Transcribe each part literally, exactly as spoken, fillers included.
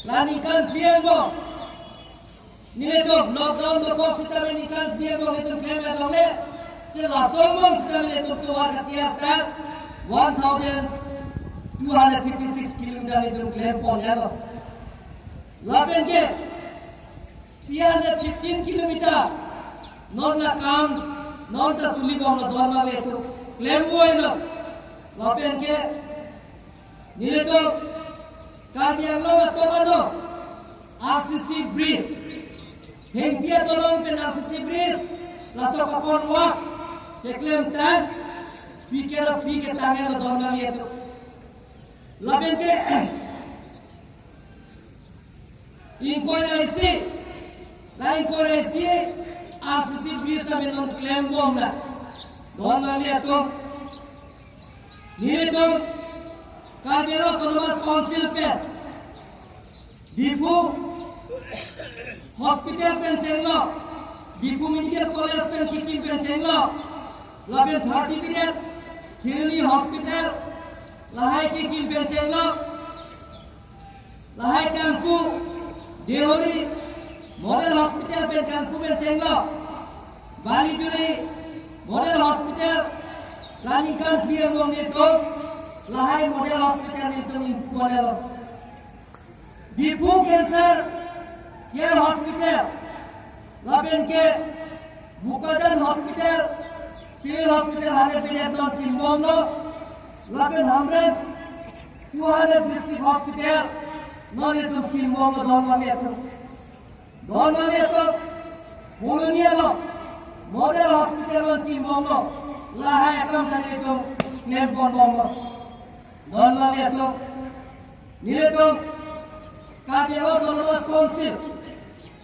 La ningkan phli angbong nelitum lockdown dokok sitame ningkan phli angbong nelitum klem alongle, si laso angbong sitame nelitum tovar katiar ta one thousand two hundred fifty six kilometer nelitum klem pon yalo. Lapen ke three hundred fifteen kilometer non la kam, non ta suli bom la don ma le tu klem voi lo. Lapen ke nelitum Karbi Anglong atok ano R C C bridge, Hengpi atolong pen R C C bridge, laso kapon wak keklem tan, pikir pikir tangan la don ma le tu. Lapen ke ingkoi ra isi, la ingkoi ra isi R C C bridge ta benon klem bom la don ma le tu. Nelitum Karbi Anglong Autonomous Council pen Diphu Hospital pen chenglo, Diphu Medical College pen kekim pen chenglo, lapen thirty bedded Kheironi Hospital lahai kekim pen chenglo, lahai Kangpu, Deuri Model Hospital pen Kangpu pen chenglo, Balijuri Model Hospital, la ningkan phli angbong nelitum lahai Model Hospital nelitum ingpu ponlo. Diphu Cancer Care Hospital, lapen ke Bokajan Hospital, Civil Hospital hundred bedded non kim bomlo, lapen Hamren two hundred district hospital non nelitum kim bomlo don ma le tu. Don ma le tu, Kheironi along Model Hospital non kim bomlo, lahai akam ta nelitum klem pon bomlo. Don ma le tu, nelitum Karbi Anglong Autonomous Council,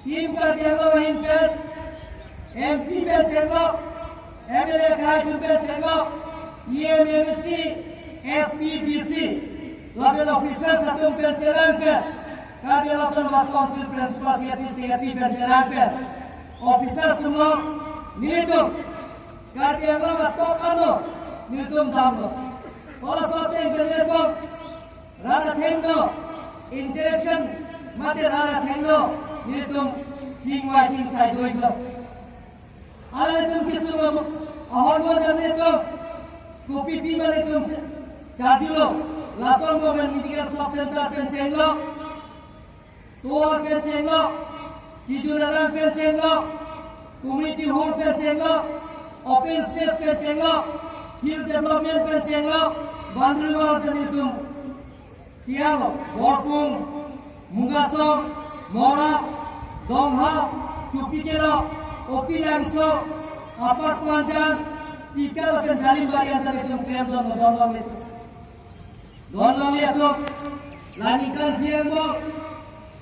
Team Karbi Anglong ahin pen, M P pen chenglo, M L A akhai atum pen chenglo, E M, M C, S P, D C, lapen officers atum pen chelang pen, Karbi Anglong Autonomous Council Principal Secretary, Secretary pen chelang pen, officers atum lo, nelitum Karbi Anglong atok ano nelitum damlo. Halaso ateng pen nelitum rat athengno, interaction mate rat athengno nelitum chingvai chingsai doiklo. Alanglitum kesung ahormu ta nelitum kopi pi ma nelitum cha-, charjulo. Laso angbong pen medical sub center pen chenglo, tovar pen chenglo, kejun alam pen chenglo, community hall pen chenglo, open space pen chenglo, hill development pen chenglo, boundary wall ta nelitum tianglo, Borpung, Mungasong, Mora, Dongha, Chupikelo, Opilangso, Upper Panjan, Tikalo pen Dalimbari an ta nelitum klem don, don, don, don. Don ma le tu, la ningkan phli angbong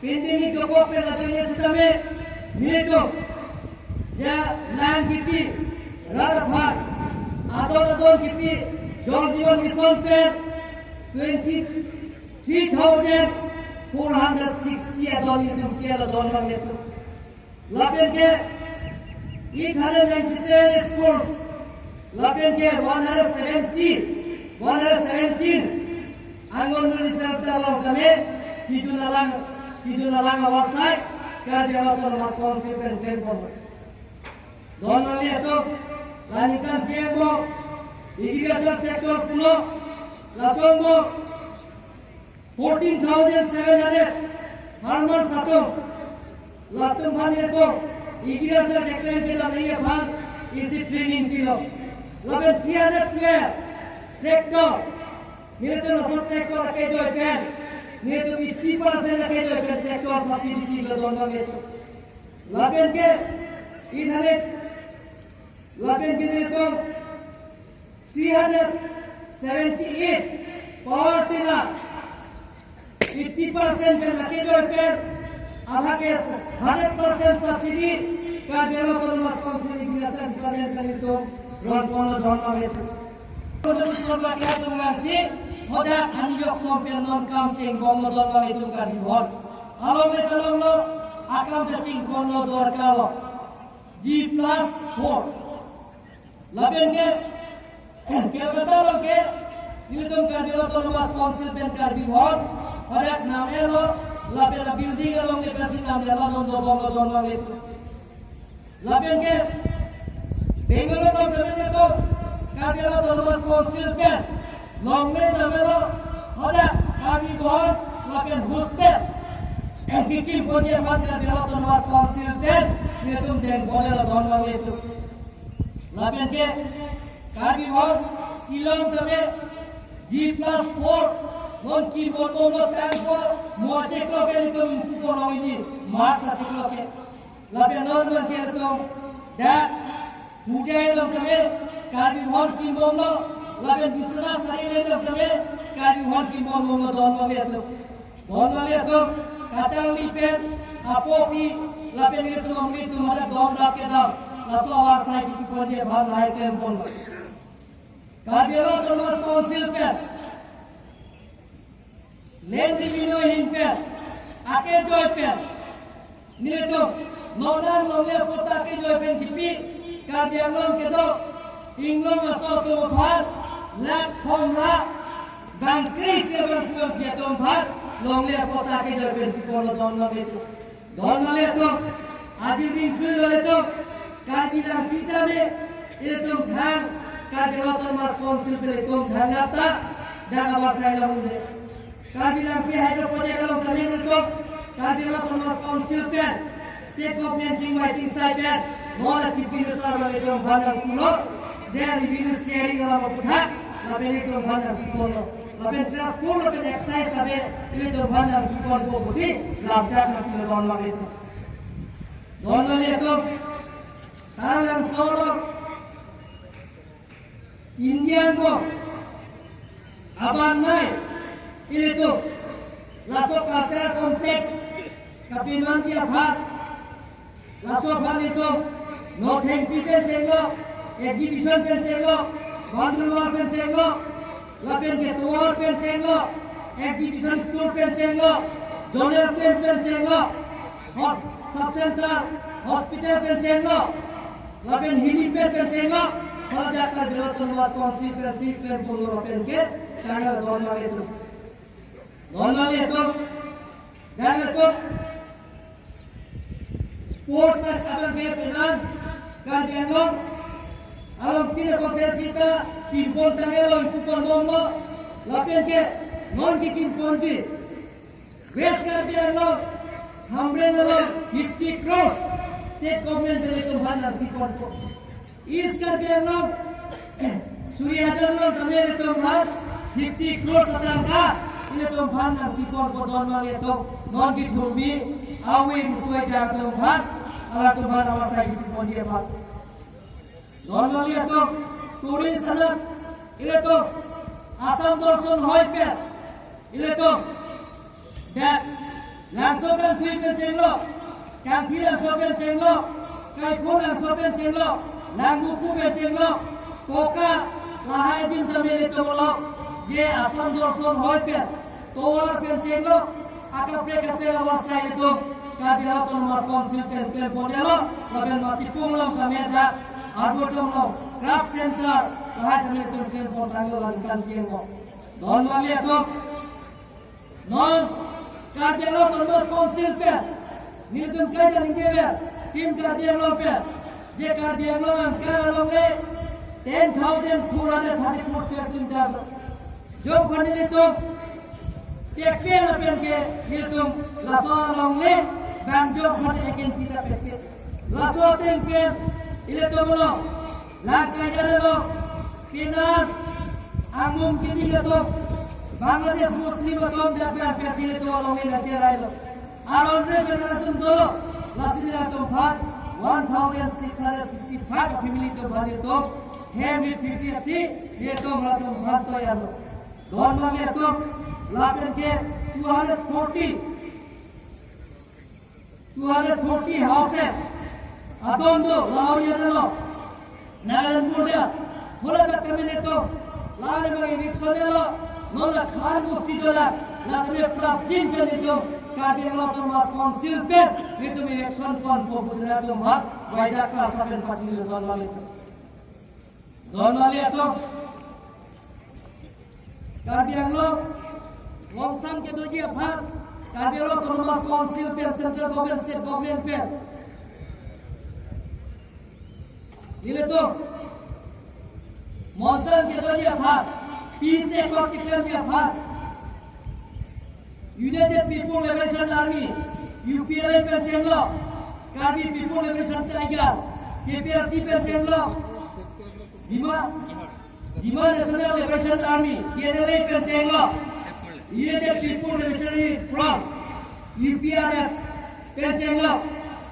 pandemic dokok pen ajoine sitame nelitum ya lang kipi, rat aphan adon adon kipi, Jal Jeevan Mission pen twenty three thousand four hundred sixty adon nelitum kelo don ma le tu. Lapen ke eight hundred ninety-seven schools, lapen ke one hundred seventy, one hundred seventeen Anganwadi center along tame kejun alang, kejun alang avarsai Karbi Anglong Autonomous Council pen klem pon. Don ma le tu, la ningkan phli angbong agriculture sector pulo, laso angbong fourteen thousand seven hundred farmers atum, latum aphan nelitum agriculture department kedam aphan isi training pilo. Lapen three hundred twelve tractor, nelitum laso tractor akejoi pen, nelitum eighty percent akejoi pen tractor subsidy pilo don ma le tu. Lapen ke eight hundred, lapen ke nelitum three hundred seventy-eight power tiller, eighty percent pen akejoi pen, abang ke hundred percent subsidy Karbi Anglong Autonomous Council Agriculture Department pen nelitum ron ponlo don ma le tu. Kodo sorba kya tum ngan si, hoda ani yok som pen non kam cheng bomlo don ma le tu Karbi hon. Along le talong lo, akam ta cheng bomlo dorkar lo. G plus four. Lapen ke, Kolkata along ke, nelitum Karbi Autonomous Council pen Karbi hon, hadak nam elo, Lapen a building along ke pensi nang dia lanon dobong lo don lo le. Lapen ke Bangalore along tame netum Karbi Anglong Autonomous Council pen longle tame lo, hadak Karbi Bhawan lapen hostel kekim ponji aphan Karbi Anglong Autonomous Council pen netum dengponle lo don lo le tu. Lapen ke Karbi Bhawan Shillong tame G plus four non kimbom bomlo tangko mo achiklo ke netum ingpu ponlongji, March achiklo ke. Lapen non man ke netum dak Hojai along tame Karbi Bhawan kimbomlo, lapen Biswanath Chariali along tame Karbi Bhawan kimbom bomlo don lo le tu. Don lo le tu, kachangli pen apopi lapen ilitum amuli atum hadak don rak kedam, laso awar sai kekim ponji aphan lahai klem ponlo. Karbi Anglong Autonomous Council pen, land revenue ahin pen, akejoi pen, nelitum non an longle patta kejoi pen kipi Karbi Anglong kedo, inglong aso atum aphan lakh phongra bang kre-isi bang phongra atum aphan longle patta kejoi pen kipi ponlo don lo le tu. Don lo le tu, aji dingklu lo le tu, Karbi Langpi tame ilitum thang, Karbi Anglong Autonomous Council pen ilitum thang ata, dak awar sai along de. Karbi Langpi Hydro Project along tame ilitum, Karbi Anglong Autonomous Council pen, State Government chingvai chingsai pen, non a Chief Minister lo ilitum aphan nangpulo, then revenue sharing along aphuthak, lapen ilitum aphan nangkiponlo. Lapen class four lapen excise tame ilitum aphan nangkiponpo pusi lamchak nangpilo don lo le tu. Don lo le tu, Taralangso along Indian Bank abang nai ilitum laso cultural complex kapinangji aphan, laso aphan ilitum nothengpi pen chenglo, exhibition pen chenglo, vandruma pen chenglo, lapen ke tovar pen chenglo, exhibition store pen chenglo, zonal camp pen chenglo, hot sub center, hospital pen chenglo, lapen helipad pen chenglo, hala dak Karbi Anglong Autonomous Council pensi klem ponlo lapen ke tanggal don lo le tu. Don lo le tu, dan le tu, sports act abang ke penan Karbi Anglong along tin ko sesita kimpon tanglo, ingpu pon bomlo, lapen ke non kekim ponji West Karbi Anglong, Hamren along fifty crore State Government pen ilitum aphan nangkiponpo. East Karbi Anglong, Surihajar along tame ilitum aphan fifty crore atangka ilitum aphan nangkiponpo don lo le tu, non kethurbi ave riso-ejang atum aphan, halatum aphan awar sai kekim ponji aphan. Don lo le tu, tourist anat ilitum Assam Darshan hoi pen ilitum dak Langso Kangthui pen chenglo, Kangthi Langso pen chenglo, Kaipho Langso pen chenglo, Langmuku pen chenglo, Koka, lahai adim tame ilitum lo, je Assam Darshan hoi pen, tovar pen chenglo, akaprek kaprek awar sai ilitum Karbi Anglong Autonomous Council pen klem ponlo, lapen Matipung along tame dak, Arboretum along, Craft Center, lahai tame ilitum klem pon tanglo lapen kan tiang mo. Don lo le tu, non Karbi Anglong Autonomous Council pen, nelitum kaita ningje pen, Team Karbi Anglong pen, je Karbi Anglong angkang along le ten thousand four hundred thirty-four square kilometer. Jok aphan nelitum pekpe lapen ke nelitum laso along le bang jok aphan agency ta pekpe. Laso ateng pen ilitum lo, lang kajar lo, pinar angum kini ilitum Bangladesh Muslim atum dak bang pensi ilitum along le nangcherai lo. Aron re pen atum dolo, lasi nelitum aphan one thousand six hundred sixty-five family atum aphan ilitum hem rit phirti si ilitum latum aphan toyar lo. Don lo le tu, lapen ke two hundred forty, two hundred forty houses atum do, Lahori area lo, Narayanpur dia, hala dak kami netum, lahai abang eviction lo, non la Khan Bosti dolang, la kami prapjin pen netum, Karbi Anglong Autonomous Council pen netum eviction ponpo pusi nelitum aphan, waida klasa pen pachini lo don lo le tu. Don lo le tu, Karbi Anglong longsam kedoji aphan, Karbi Anglong Autonomous Council pen, Central Government, State Government pen, ilitum monsan kedoji aphan, peace accord keklemji aphan, United People Liberation Army, U P L A pen chenglok, Karbi People Liberation Tiger, K P L T pen chenglok, Dima, Dima National Liberation Army, D N L A pen chenglok, United People Revolutionary Front, U P R F pen chenglok,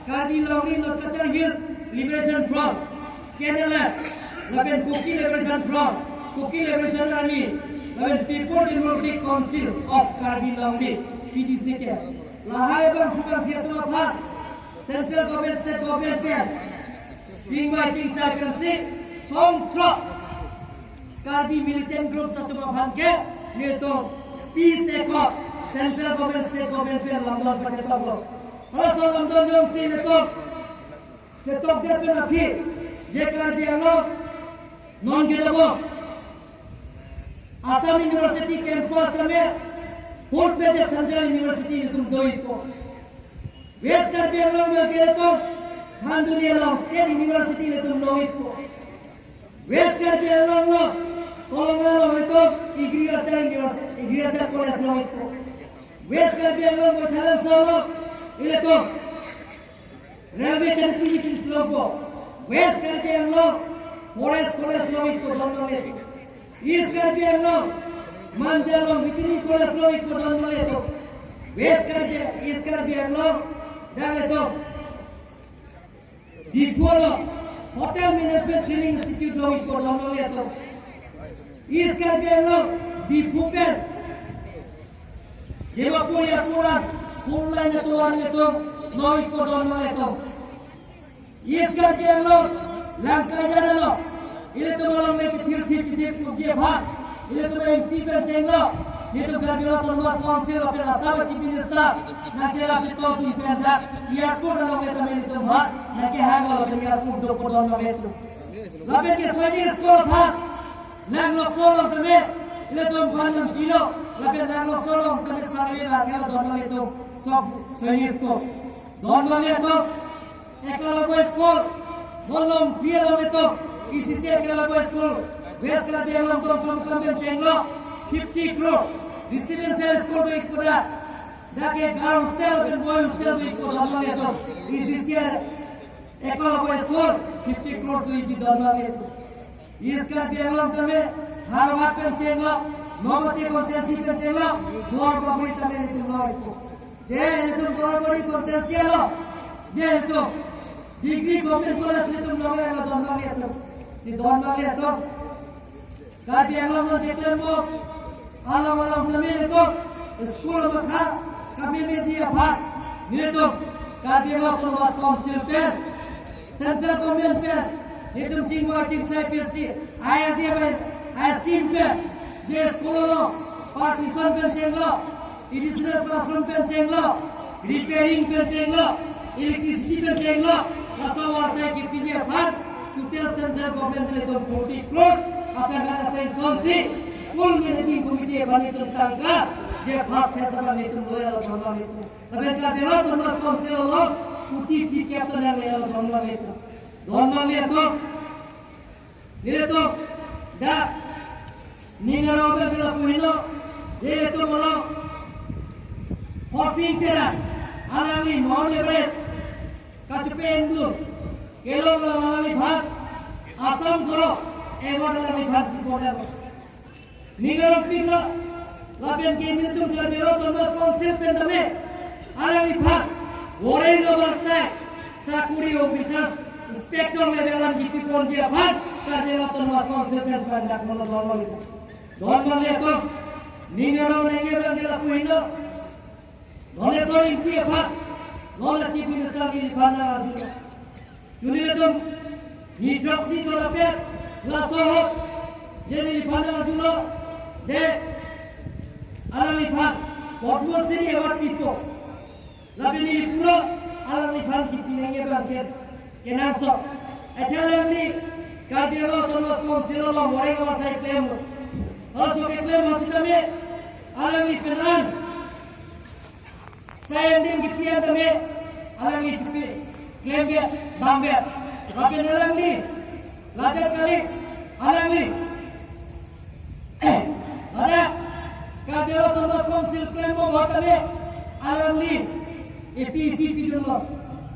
Karbi Longri North Cachar Hills Liberation Front, K N L F, lapen Kuki Liberation Front, Kuki Liberation Army, lapen People Democratic Council of Karbi Longri, P D C K. Lahai abang phukan phi atum aphan Central Government, State Government pen chingvai chingsai pensi songthrok Karbi militant groups atum aphan ke nelitum peace accord, Central Government, State Government pen lamdon pachetoklo. Halaso lamdon jongsi nelitum chetokdet pen aphi, je Karbi Anglong non kedobom Assam University campus tame, fourth batch Central University nelitum doikpo. West Karbi Anglong abang ke nelitum Khanduli along State University nelitum longikpo. West Karbi Anglong along Kolonga along nelitum Agriculture University, Agriculture College longikpo. West Karbi Anglong Baithalangso along ilitum railway connectivity longpo. West Karbi Anglong Forest College longikpo don nanglitum. East Karbi Anglong Manja along Veterinary College longikpo don nanglitum. West Karbi, East Karbi Anglong dak ilitum Diphu along Hotel Management Training Institute longikpo don nanglitum. East Karbi Anglong Diphu pen Dimapur airport an four lane atovar nelitum longikpo don nanglitum. East Karbi Anglong Langkajan along ilitum along le kethir thip kethir pukji aphan ilitum M P pen chenglok, nelitum Karbi Anglong Autonomous Council lapen Assam Chief Minister nangcherap chetongdun pen dak airport along le tame nelitum aphan nangkehang lapen airport dopo don nanglitum. Lapen ke Sainik School aphan Langlokso along tame ilitum aphan nangpilo, lapen Langlokso along tame survey bang kelo don nanglitum sok Sainik School. Don nanglitum Eklavya School, don Longpi along ilitum E C C Eklavya School, West Karbi Anglong Dongkamukam pen chenglok, fifty crore, residential school doikpo dak, dak ke girl hostel pen boy hostel doikpo don nanglitum, E C C Eklavya School, fifty crore doji don nanglitum. East Karbi Anglong tame Howraghat pen chenglok, Nomati constituency pen chenglok, Duar Bagori tame nelitum longikpo. Je nelitum Duar Bagori constituency along, je nelitum Degree Government College nelitum longlo don nanglitum. Si don nanglitum. Karbi Anglong non keklembom along along tame nelitum school amatha kamemeji aphan nelitum Karbi Anglong Autonomous Council pen Central Government pen nelitum chingvai chingsai pensi I R D A pen, I scheme pen, je school along partition pen chenglok, additional classroom pen chenglok, repairing pen chenglok, electricity pen chenglok, laso avarsai kepiji aphan total Central Government nelitum forty crore aphan sanction si School Managing Committee aphan nelitum tangka, je first phase aphan nelitum loyal aphan nelitum. Lapen Karbi Anglong Autonomous Council along kuti phlikep ta nangle don nanglitum. Don nanglitum. Nelitum dak ning arong pen kela puhino, nelitum along Khorsing Terang, alangli Mount Everest kachepa-endun kelong alangliphan Assam Gaurav Award alangliphan kipon. Ning arongpiklo, lapen ke nelitum Karbi Anglong Autonomous Council pen tame alangliphan warrant avarsai sakori, officers, inspector level an kipiponji aphan Karbi Anglong Autonomous Council pen pen dak molo don nanglitum. Don nanglitum. Ning arong nangji abang ke lapu heno. Dhoneswar Engti aphan, non la Chief Minister neliphan nang-arjulo. Chunile atum, ni throksi thorapet, laso ahut, je neliphan nang-arjulo, de, alangliphan, Padma Shri Award pipo. Lapen neli pulo, alangliphan kipi nangji abang ke, kenangsot. Athe alangli, Karbi Anglong Autonomous Council along warrant avarsai klemlo. Halaso keklem ahut sitame, alangli pen an, Ending kipi an tame alangli chipi klem ber, dam ber. Lapen alangli, ladak kali, alangli. Ladak Karbi Anglong Autonomous Council klembom ahut tame alangli A P C pidunlo,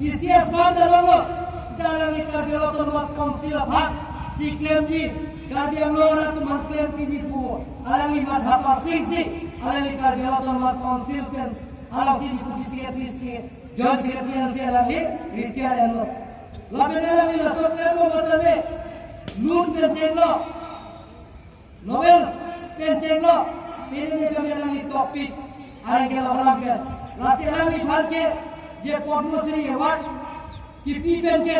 E C S fund dalonglo. Seta alangli Karbi Anglong Autonomous Council aphan si klemji, Karbi Anglong arat atum aphan klempiji pu alangli matha parsingsi, alangli Karbi Anglong Autonomous Council pen along si Deputy Secretary si, Joint Secretary ansi alangli retire enlo. Lapen alangli laso klembom ahut tame loan pen chenglo, novel pen chenglo, pini ne kami alangli topic, ari ke lo ram pen. Lasi alangliphan ke je Padma Shri Award kipi pen ke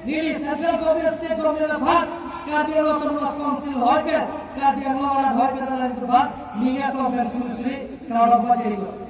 neli Central Government, State Government aphan, Karbi Anglong Autonomous Council ahoi pen, Karbi Anglong arat ahoi pen alangliphan ning aklong pen suri suri kardom pajirlo.